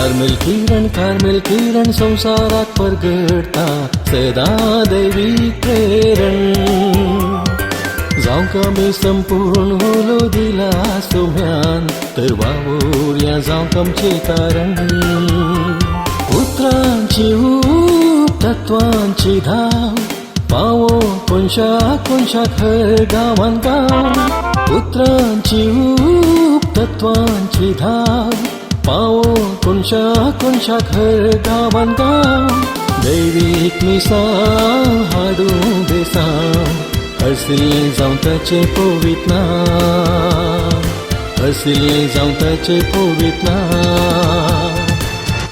Carmel किरण, Carmel किरण संवसाराक परगटता, सदां दैवीक प्रेरण. जावंक आमी संपूर्ण उलो दिला सोम्यान, तर वावुरया जावंक आमचें तारण. उतरांची ऊब, तत्वांची धाव, पावो कोनशा कोनशाक, हर गांवान गांव. उतरांची ऊब, तत्वांची धाव, पावो कोनशा कोनशाक, हर गांवान गांव. दैवीक मिसां हाडूं बेसांव, हरसिल्लें जावं ताचें पवित्र नांव, हरसिल्लें जावं ताचें पवित्र नांव.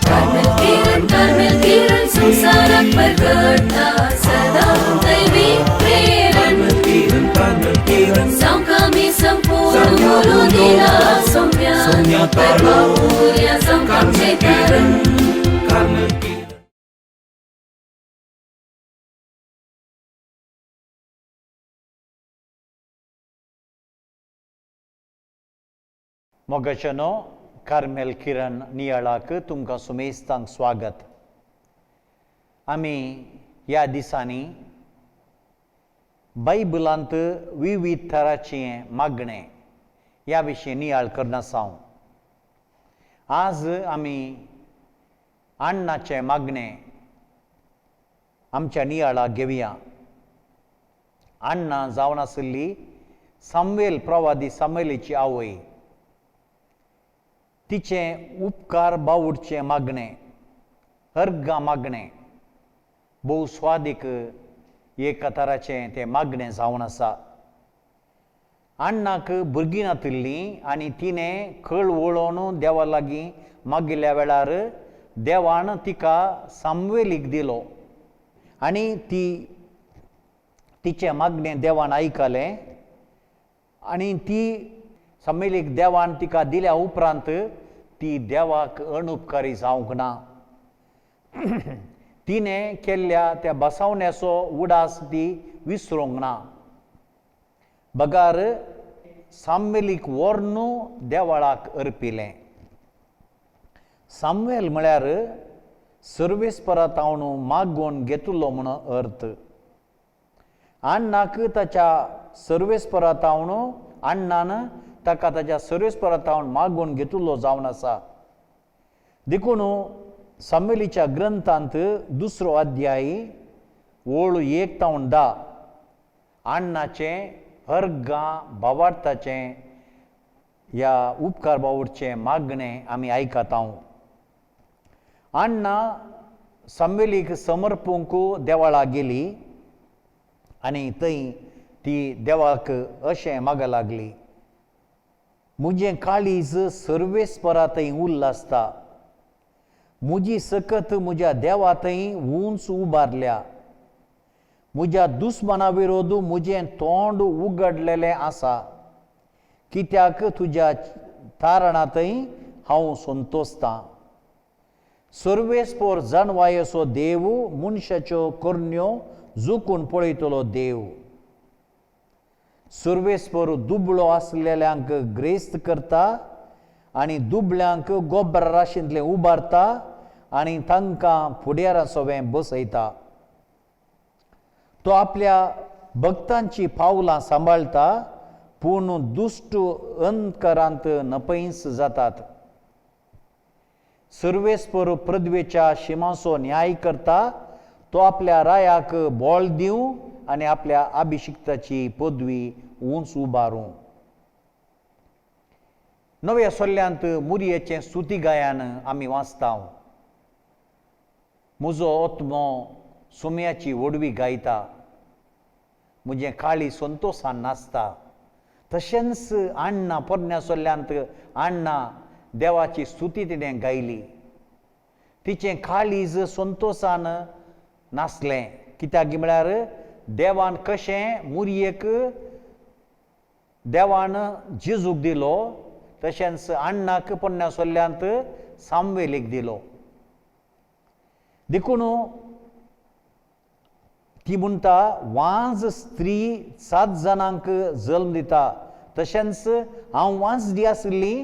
कार्मेल किरण, कार्मेल किरण संवसाराक परगटता, सदां दैवीक प्रेरण. किरण, कार्मेल किरण. जावंक आमी संपूर्ण उलो दिला सोम्यान, तर वावुरया जावंक आमचें तारण. कार्मेल किरण. मोगाच्यानो, कार्मेल किरण नियाळाक तुमकां सुमेस्तांक स्वागत. आमी ह्या दिसांनी बायबलांत विवीध थराचें मागणें ह्या विशीं नियाळ करना आसाव. आज आमी अण्णाचें मागणें आमच्या नियाळाक घेवया. अण्णा जावन आशिल्ली सामवेल, प्रवादी सामवेलीची आवय. तिचें उपकार बावुडचें मागणें, अर्गां मागणें, भोव स्वादीक एक तराचें तें मागणें जावन आसा. अण्णाक भुरगीं नातिल्लीं आनी तिणें कळ वळोवन देवा लागीं मागिल्ल्या वेळार देवान तिका सामवेलीक दिलो आनी ती तिचें मागणें देवान आयकलें. आनी ती सामवेलीक देवान तिका दिल्या उपरांत ती देवाक अणउपकारी जावंक ना. तिणें केल्ल्या त्या बसावण्याचो उडास ती विसरूंक ना, बगार सामवेलीक व्हरून देवळाक अर्पिलें. सामवेल म्हळ्यार सर्वेस्परा तावन मागोवन घेतलो म्हूण अर्थ. अण्णाक ताच्या सर्वेस्परा तावन, अण्णान ताका ताच्या सर्वेस्परा तावन मागोवन घेतलो जावन आसा. देखून सामवेलीच्या ग्रंथांत दुसरो अध्याय ओळ 1 तावन 10 अण्णाचें अर्गां भावार्थाचें ह्या उपकार बावुडचें मागणें आमी आयकता. अण्णा सामवेलीक समर्पूंक देवळा गेली आनी थंय ती देवाक अशें माग लागली, म्हजें काळीज सर्वेस्परा थंय उल्ल आसता, म्हजी सकत म्हज्या देवा थंय उंच उबारल्या, म्हज्या दुस्माना विरोध म्हजें तोंड उगडलेलें आसा, कित्याक तुज्या तारणा थंय हांव संतोसतां. सर्वेस्पोर जाणवायेचो देव, मनशाच्यो करण्यो जुकून पळयतलो देव, सर्वेस्पोर दुबळो आसलेल्यांक ग्रेस्त करता आनी दुबळ्यांक गोबरा राशींतलें उबारता आनी तांकां फुड्यारा सवें बसयता. तो आपल्या भक्तांची पावलां सांबाळटा, पूण दुश्ट अंधकारांत नपयंस जातात. सर्वेस्पर पृथ्वेच्या शिमांचो न्याय करता, तो आपल्या रायाक बळ दिवं आनी आपल्या अभिषिक्ताची पदवी उंच उबारूं. नव्या सोल्ल्यांत मुरयेचें स्तुती गायन आमी वाचता. म्हजो आत्मो सुम्याची व्हडवी गायता, म्हजें काळी संतोशान नाचता. तशेंच अण्णा पोरण्या सोल्ल्यांत अण्णा देवाची स्तुती तिणें गायली. तिचें काळीज संतोशान नासलें, कित्याक म्हळ्यार देवान कशें मुरयेक देवान जेजूक दिलो, तशेंच अण्णाक पोरण्या सोल्ल्यांत सामवेलीक दिलो. देखून ती म्हणटा, वांज स्त्री 7 जाणांक जल्म दिता, तशेंच हांव वांजडी आशिल्ली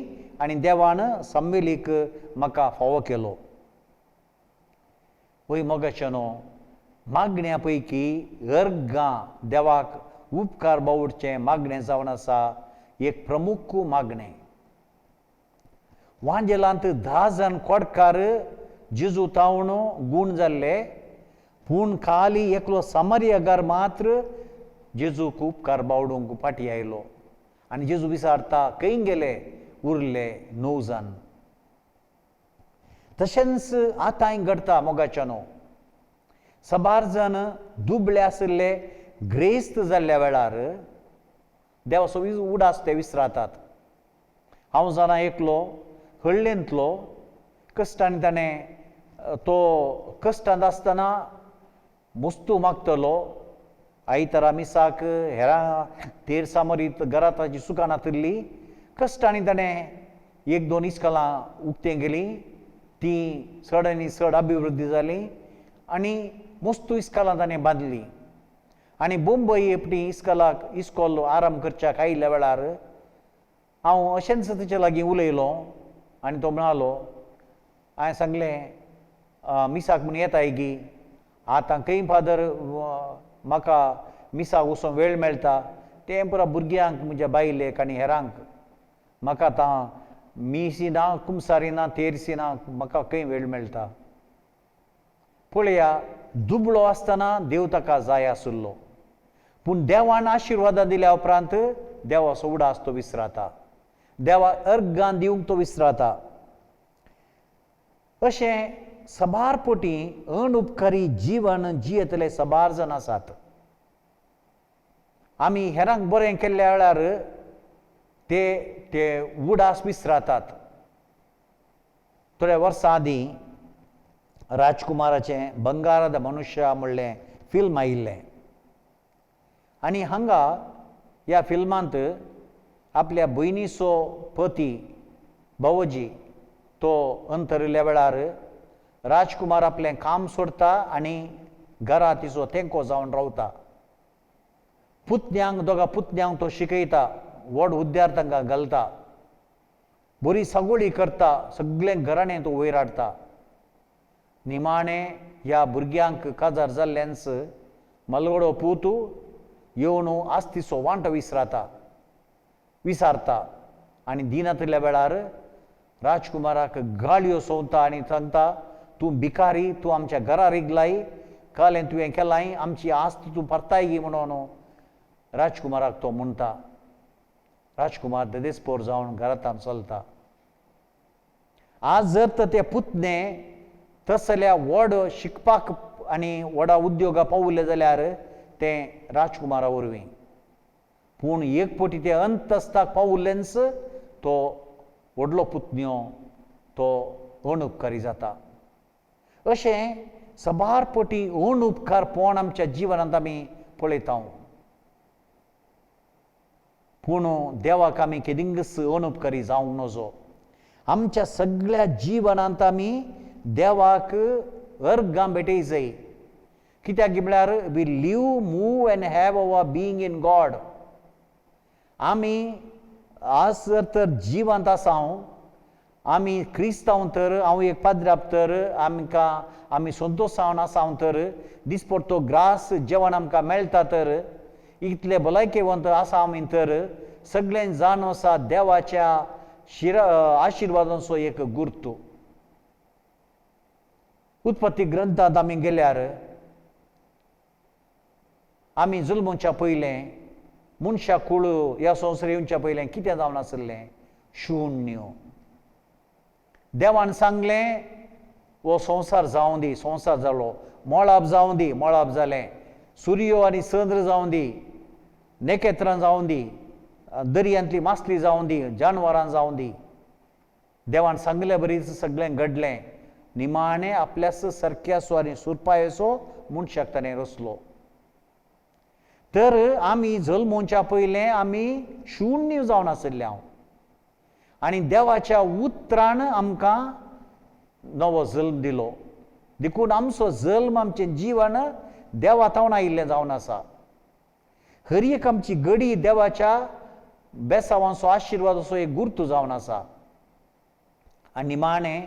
आनी देवान सामुएलीक म्हाका फावो केलो. वय मोगाच्यानो, मागण्या पैकी अर्गां देवाक उपकार बावडचें मागणें जावन आसा एक प्रमुख मागणें. वांजेलांत 10 जाण कोडकार जेजू तावन गूण जाल्ले, पूण खाली एकलो सामरियागार मात्र जेजूक उपकार बावडूंक फाटी आयलो. आनी जेजू विचारता खंय गेले उरले 9 जाण. तशेंच आतांय घडटा मोगाच्यानो, सबार जाण दुबळे आशिल्ले ग्रेस्त जाल्ल्या वेळार देवाचो उडास ते विसरातात. हांव जाणा एकलो हळ्ळेंतलो कश्टान ताणें तो कश्टांत आसतना मुस्तू मागतलो, आयतारा मिसाक हेरां तेर सामरीत घरा ताची सुखां नातिल्ली. कश्टांनी ताणें 1-2 इस्कलां उक्तें गेलीं, तीं चड आनी चड अभिवृद्धी जाली आनी मुस्तू इस्कलां ताणें बांदलीं. आनी बोंबय एकटी इस्कलाक इस्कोल आराम करच्याक आयिल्ल्या वेळार हांव अशेंच ताचे लागीं उलयलो आनी तो म्हणालो, हांवें सांगलें मिसाक म्हूण येताय गी, आतां खंय फादर म्हाका मिसाक वचूंक वेळ मेळटा, तें पुरा भुरग्यांक म्हज्या बायलेक आनी हेरांक, म्हाका आतां मिसी ना, कुमसारी ना, तेरसी ना, म्हाका खंय वेळ मेळटा. पळया, दुबळो आसतना देव ताका जाय आशिल्लो, पूण देवान आशिर्वादां दिल्या उपरांत देवाचो उडास तो विसराता, देवा अर्गां दिवंक तो विसराता. अशें सबार पटी अणउपकारी जीवन जियेतले सबार जाण आसात. आमी हेरांक बरें केल्ल्या वेळार ते ते उडास विसरातात. थोड्या वर्सां आदीं राजकुमाराचें बंगाराद मनुष्य म्हणलें फिल्म आयिल्लें आनी हांगा ह्या फिल्मांत आपल्या भयणीचो पती भावोजी तो अंतरिल्ल्या वेळार राजकुमार आपलें काम सोडटा आनी घरा तिचो तेंको जावन रावता. पुतण्यांक, दोगा पुतण्यांक तो शिकयता, व्हड हुद्द्यार तांकां घालता, बरी सागोळी करता, सगळें घराणें तो वयर हाडटा. निमाणें ह्या भुरग्यांक काजार जाल्ल्यान्स मलगडो पूत येवन आस्तीचो वांटो विसराता विसारता आनी दिनातल्या वेळार राजकुमाराक गाळयो सोंवता आनी सांगता, तूं भिकारी, तूं आमच्या घरा रिगलाय, कालें तुवें केलाय, आमची आस्त तूं परताय गी म्हणून राजकुमाराक तो म्हणटा. राजकुमार ददेसपोर जावन घरांत चलता. आज जर तर ते पुतणे तसल्या व्हड शिकपाक आनी व्हडा उद्योगा पावले जाल्यार तें राजकुमारा वरवीं, पूण एक पटी ते अंतस्ताक पावल्लेंच तो व्हडलो पुतण्यो तो अणउपकारी जाता. अशें सबार पटी अणउपकारपण आमच्या जिवनांत आमी पळयता, पूण देवाक आमी केदिंगच अणउपकारी जावंक नजो. आमच्या सगळ्या जिवनांत आमी देवाक अर्गां भेटय जाय, कित्याक म्हळ्यार we live, move and have our being in God. आमी आज जर तर जिवंत आसा, आमी क्रिस्तांव तर, हांव एक पाद्राप तर, आमकां आमी संतोशावन आसा तर, दिसपडतो ग्रास जेवण आमकां मेळटा तर, इतले भलायकेवंत आसा आमी तर, सगळें जाण आसा देवाच्या आशिर्वादांचो एक गुर्तू. उत्पत्ती ग्रंथांत आमी गेल्यार आमी जुल्मोच्या पयलें मनशा कूळ ह्या संवसार येवच्या पयलें कितें जावन आशिल्लें? शून्य. देवान सांगलें हो संवसार जावं दी, संवसार जालो, मळाब जावं दी, मळाब जालें, सुर्यो आनी चंद्र जावं दी, नखेत्रां जावं दी, दर्यांतली मासली जावं दी, जानवरां जावं दी, देवान सांगले बरीच सगळें घडलें. निमाणें आपल्याच सारक्याचो आनी सुरपायेचो मनशाक ताणें रचलो. तर आमी जल्मोवच्या पयलें आमी शून्य जावन आशिल्ले हांव, आनी देवाच्या उतरान आमकां नवो जल्म दिलो. देखून आमचो जल्म, आमचें जिवन देवा थावन आयिल्लें जावन आसा. हर एक आमची गडी देवाच्या बेसावांचो आशिर्वादाचो एक गुर्तू जावन आसा. आनी निमाणें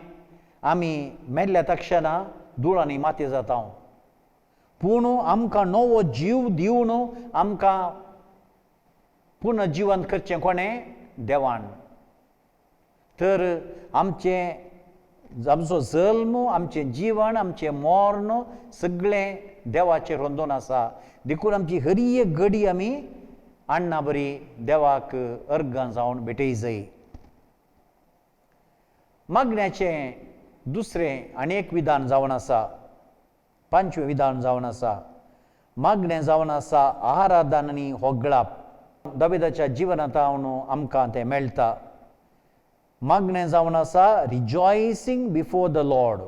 आमी मेल्ल्या तक्षणा धूळ आनी माती जाता. पूण आमकां नवो जीव दिवन आमकां पुनर्जिवंत करचें कोणें? देवान. तर आमचें आमचो जल्म, आमचें जिवन, आमचें मर्ण सगळें देवाचेर रोंदून आसा. देखून आमची हरी एक घडी आमी अण्णा बरी देवाक अर्गां जावन भेटय जाय. मागण्याचें दुसरें आनी एक विधान जावन आसा, पांचवें विधान जावन आसा, मागणें जावन आसा आराधन आनी होगळाप. दाविदाच्या जिवनांत आमकां तें मेळटा. मागणें जावन आसा रिजॉयसींग बिफोर the Lord.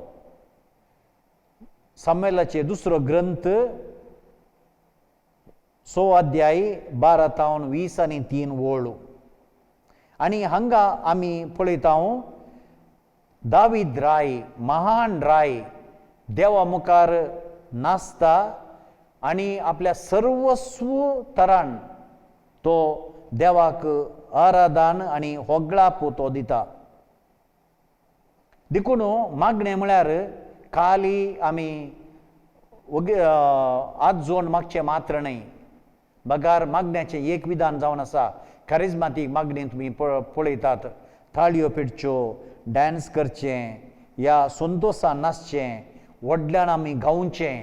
सामुएलाचे दुसरो ग्रंथ 6 अध्याय 12 तावन 20 आनी 3 वळ. आनी हांगा आमी पळयता दावीद राय, महान राय, देवा मुखार नाचता आनी आपल्या सर्वस्व तरान तो देवाक आराधन आनी होगळाप तो दिता. देखून मागणें म्हळ्यार खाली आमी आजोवन मागचें मात्र न्हय, बगार मागण्याचें एक विधान जावन आसा. करिज्मातीक मागणी तुमी पळयतात, ताळयो पेटच्यो, डांस करचें या संतोशान नाचचें, व्हडल्यान आमी गावचें,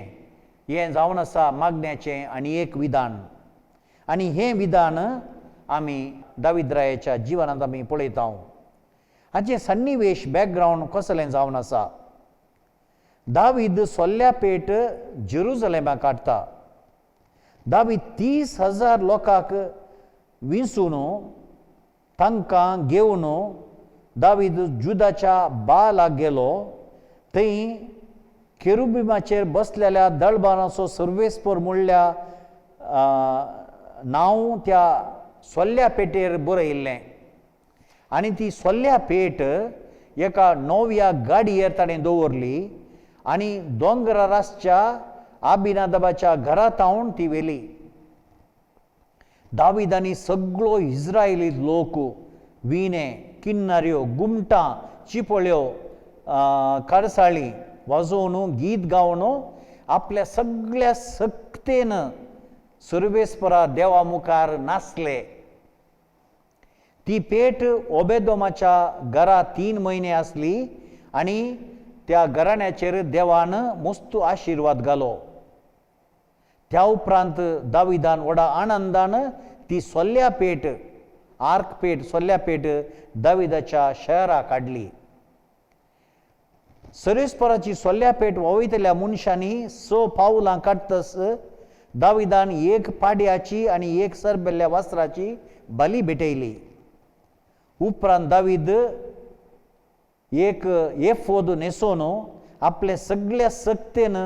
हें जावन आसा मागण्याचें आनी एक विधान. आनी हें विधान आमी दावीद रायाच्या जिवनांत आमी पळयता. हाचें सन्निवेश बॅकग्रावंड कसलें जावन आसा? दावीद सोल्ल्या पेट जेरुजलेमाक काडटा. दावीद 30,000 लोकांक विंचून तांकां घेवन दावीद जुदाच्या बालाक गेलो. थंय केरुबिमाचेर बसलेल्या दळबानाचो सर्वेस्पर म्हणल्या नांव त्या सोल्ल्या पेटेर बरयल्लें. आनी ती सोल्ल्या पेट एका नव्या गाडयेर ताणें दवरली आनी दोंगरार आसच्या आबिनादबाच्या घरा तावन ती व्हेली. दावीद आनी सगळो इस्रायली लोक विणे, किन्नाऱ्यो, गुमटां, चिपळ्यो, कारसाळी वाजोवन गीत गावन आपल्या सगळ्या सक्तेन सर्वेस्परा देवा मुखार नाचले. ती पेट ओबेदोमाच्या घरा 3 म्हयने आसली आनी त्या घराण्याचेर देवान मस्तू आशिर्वाद घालो. त्या उपरांत दाविदान व्हडा आनंदान ती सोल्ल्या पेट, आर्क पेट, सोल्ल्या पेट दाविदाच्या शहराक काडली. सर्वेस्पराची सोल्ल्या पेट व्हांवयतल्या मनशांनी 6 पावलां काडटस दाविदान 1 पाड्याची आनी 1 सरबेल्ल्या वासराची बली भेटयली. उपरांत दावीद एक एफोद न्हेसोवन आपले सगळ्या सक्तेन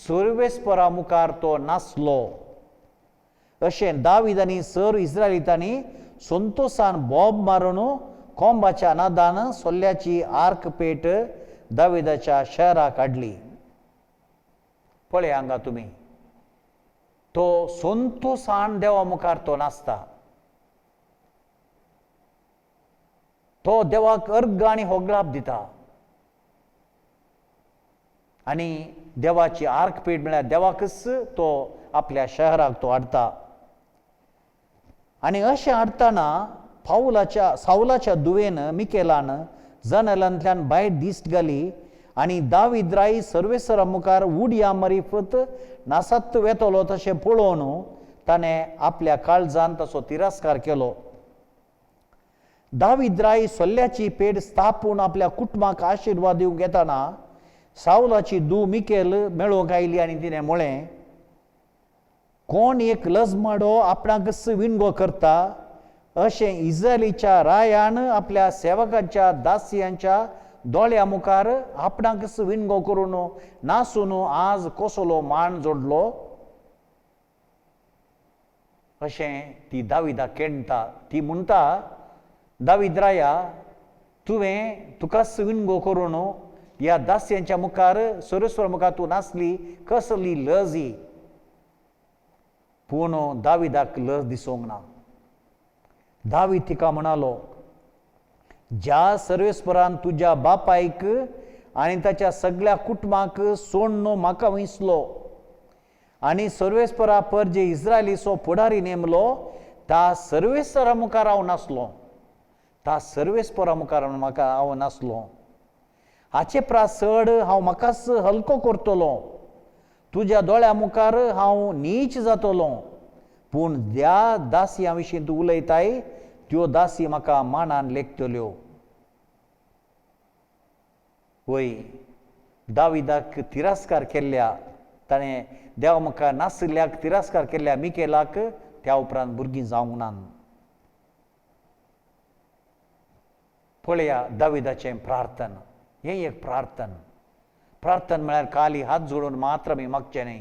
सर्वेस्परा मुखार तो नाचलो. अशें दावीद आनी सर इस्रायलितांनी संतोशान बोब मारून कोंबाच्या नादान सोल्ल्याची आर्क पेट दाविदाच्या शहराक काडली. पळय हांगा तुमी, तो संतोशान देवा मुखार तो नाचता, तो देवाक अर्घ आनी होगळाप दिता. आनी देवाची आर्क पेट म्हळ्यार देवाकच तो आपल्या शहराक तो हाडटा. आनी अशें हाडटना पावलाच्या सावलाच्या दुवेन मिकेलान जनेलांतल्यान भायर दिश्ट घाली आनी दावीद राय सर्वेसरा मुखार उडया मारीफत नासत वेतलो तशें पळोवन ताणें आपल्या काळजान तसो तिरस्कार केलो. दावीद राय सोल्ल्याची पेट स्थापून आपल्या कुटुंबाक आशिर्वाद दिवंक येताना सावलाची धूव मिकेल मेळोवंक आयली आनी तिणें म्हळें, कोण एक लजमाडो आपणाकच विणगो करता अशें इस्रायलीच्या रायान आपल्या सेवकांच्या दासयांच्या दोळ्या मुखार आपणाकच विणगो करून नासून आज कसलो मान जोडलो अशें ती दाविदाक केणटा. ती म्हणटा, दावीद राया, तुवें तुकाच विणगो करून ह्या दासयांच्या मुखार सर्वेस्परा मुखार तूं नासली, कसली लज ही. पूण दाविदाक लज दिसूंक ना. दावीद तिका म्हणालो, ज्या सर्वेस्परान तुज्या बापायक आनी ताच्या सगळ्या कुटुंबाक सोडून म्हाका विंचलो आनी सर्वेस्परा पर जे इस्रायलीचो फुडारी नेमलो त्या सर्वेस्परा मुखार हांव नासलो, त्या सर्वेस्परा मुखार म्हाका हांव नासलो. हाचे प्रास चड हांव म्हाकाच हलको करतलो, तुज्या दोळ्या मुखार हांव नीच जातलो. पूण ज्या दासयां विशीं तूं उलयताय त्यो दासी म्हाका मानान लेखतल्यो. वय, दाविदाक तिरस्कार केल्ल्या, ताणें देवा मुखार नाशिल्ल्याक तिरस्कार केल्ल्या मिकेलाक त्या उपरांत भुरगीं जावंक ना. पळया दाविदाचें प्रार्थन, हें एक प्रार्थन. प्रार्थन म्हळ्यार खाली हात जोडून मात्र आमी मागचें न्हय,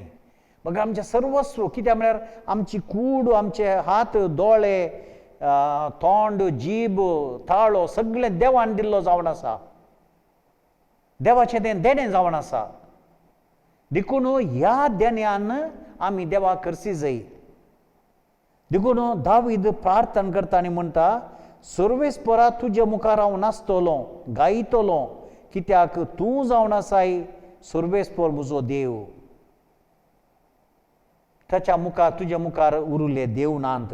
मगर आमचें सर्वस्व. कित्याक म्हळ्यार आमची कूड, आमचे हात, दोळे, तोंड, जीब, ताळो सगळें देवान दिल्लो जावन आसा, देवाचें तें देणें जावन आसा. देखून ह्या देण्यान आमी देवाक करसी जाय. देखून दावीद प्रार्थन करता आनी म्हणटा, सर्वेस्परा तुजे मुखार हांव नाचतलो, गायतलो, कित्याक तूं जावन आसाय सर्वेस्पर म्हजो देव. ताच्या मुखार तुज्या मुखार उरिल्ले देव नात.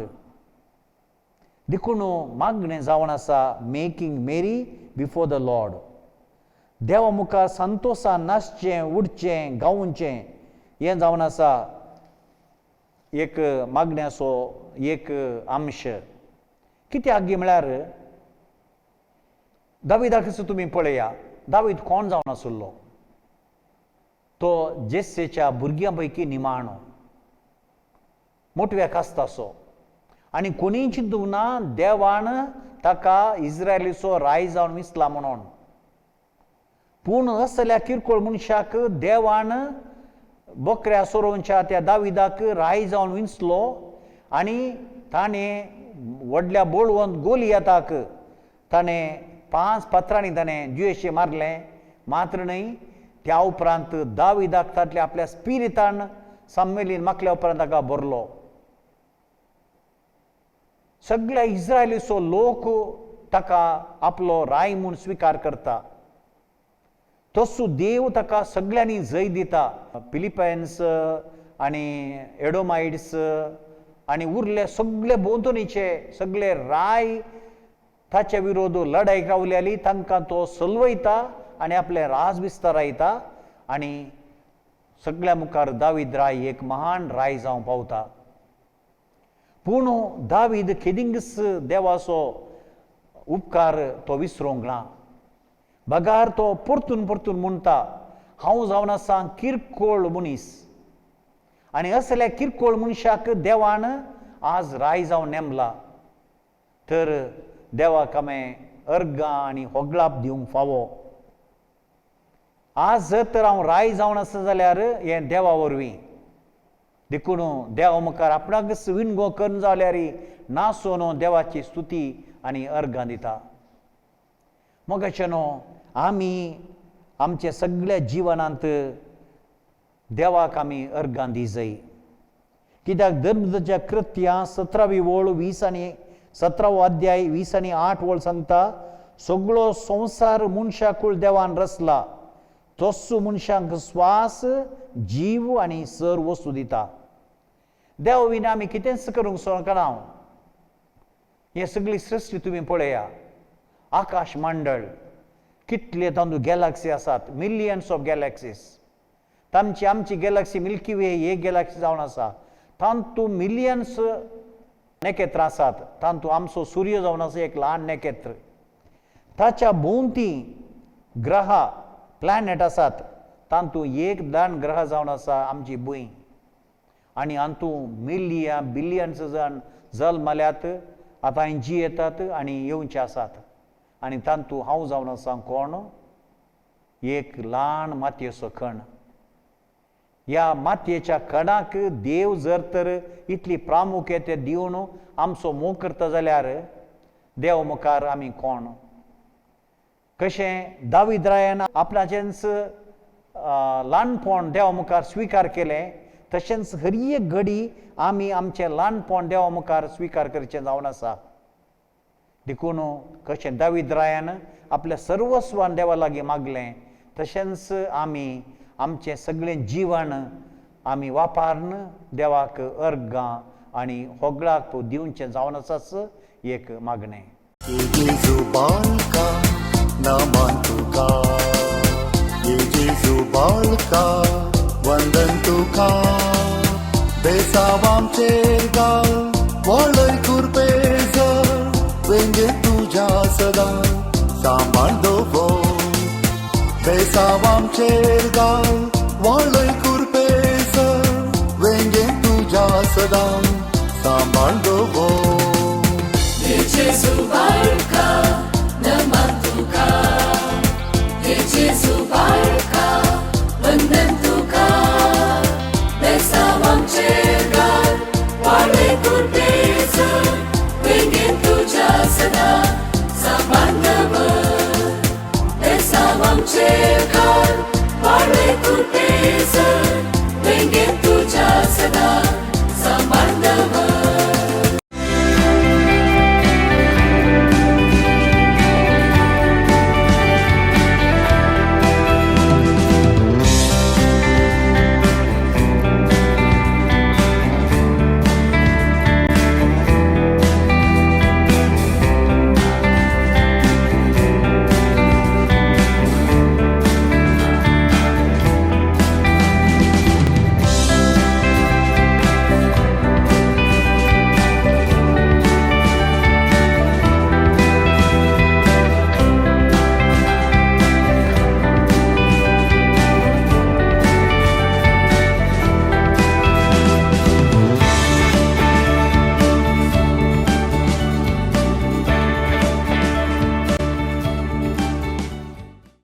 देखून मागणें जावन आसा making merry before the Lord. देवा मुखार संतोशान नाचचें, उडचें, गावचें हें जावन आसा एक मागण्याचो एक अंश. कित्याक म्हळ्यार दाविदाक तुमी पळया, दावीद कोण जावन आशिल्लो? तो जेस्सेच्या भुरग्यां पैकी निमाणो, मोटव्या कास्ताचो, आनी कोणीय चिंतूंक ना देवान ताका इस्रायलीचो राय जावन विसला म्हणून. पूण असल्या किरकोळ मनशाक देवान बकऱ्या सोरोवच्या त्या दाविदाक राय जावन विंचलो आनी ताणें व्हडल्या बळवंत गोलियाताक ताणें 5 पत्रांनी ताणें जुयेशें मारलें. मात्र न्हय, त्या उपरांत दाविदाक तातल्या आपल्या स्पिरितान सम्मेलीन मागल्या उपरांत ताका भरलो. सगळ्या इस्रायलीचो लोक ताका आपलो राय म्हूण स्विकार करता. तसो देव ताका सगळ्यांनी जय दिता. फिलिपायन्स आनी एडोमायड्स आनी उरले सगळे भोंवतणीचे सगळे राय ताच्या विरोध लढाई रावली, तांकां तो सलवयता आनी आपलें राज विस्तारायता आनी सगळ्या मुखार दावीद राय एक महान राय जावंक पावता. पूण दावीद केदिंगस देवाचो उपकार तो विसरूंक ना. बगार तो परतून परतून म्हणटा, हांव जावन आसा किरकोळ मनीस आनी असल्या किरकोळ मनशाक देवान आज राय जावन नेमला, तर देवाक आमी अर्गां आनी होगळाप दिवंक फावो. आज जर तर हांव राय जावन आसा जाल्यार हें देवा वरवीं. देखून देवा मुखार आपणाकच विणगो करून जाल्यार नासोन देवाची स्तुती आनी अर्गां दिता. मोगाचे न्हू, आमी आमच्या सगळ्या जिवनांत देवाक आमी अर्गां दी जाय. कित्याक धर्मच्या कृत्यां 17वी वळ 20 आनी 17वो अध्याय 20 आनी 8 वळ सांगता, सगळो संवसार मनशाकूळ देवान रचला, तसो मनशांक स्वास, जीव आनी सर वस्तू दिता. देव विना आमी कितेंच करूंक शकना. हें सगळी सृश्टी तुमी पळया, आकाश मंडळ कितले तातूंत गॅलक्सी आसात, मिलियन्स ऑफ गॅलक्सीज. तांची आमची गॅलक्सी मिल्की वे एक गॅलक्सी जावन आसा, तातूंत मिलियन्स नखेत्रां आसात. तातूंत आमचो सूर्य जावन आसा एक ल्हान नखेत्र, ताच्या भोंवती ग्रह प्लॅनेट आसात, तातूंत एक ल्हान ग्रह जावन आसा आमची भूंय. आनी हातूंत मिलियन बिलियन्स जाण जल्मल्यात, आतां जियेतात आनी येवचे आसात. आनी तातूंत हांव जावन आसा कोण? एक ल्हान मातयेचो कण. ह्या मातयेच्या कणाक देव जर तर इतली प्रामुख्यते दिवन आमचो मोग करता जाल्यार देव मुखार आमी कोण? कशें दावीद रायान आपणाचेंच ल्हानपण देवा मुखार स्विकार केलें, तशेंच हर एक घडी आमी आमचें ल्हानपण देवा मुखार स्विकार करचें जावन आसा. देखून कशें दावीद रायान आपल्या सर्वस्वान देवा लागीं मागलें, तशेंच आमी आमचें सगळें जिवन आमी वापरून देवाक अर्गां आनी होगळाक दिवचें जावन आसाच एक मागणें. ये जेजू बाळका नमन तुका, ये जेजू बाळका वंदन तुका. बेसांव आमचेर घाल वळय कुरपेज, वेंगे तुज्या सदां सांबाळ दवर. बेसांव आमचेर घाल वळय कुरपेज, वेंगे तुज्या सदां सांबाळ दवर. जेजू बाळका.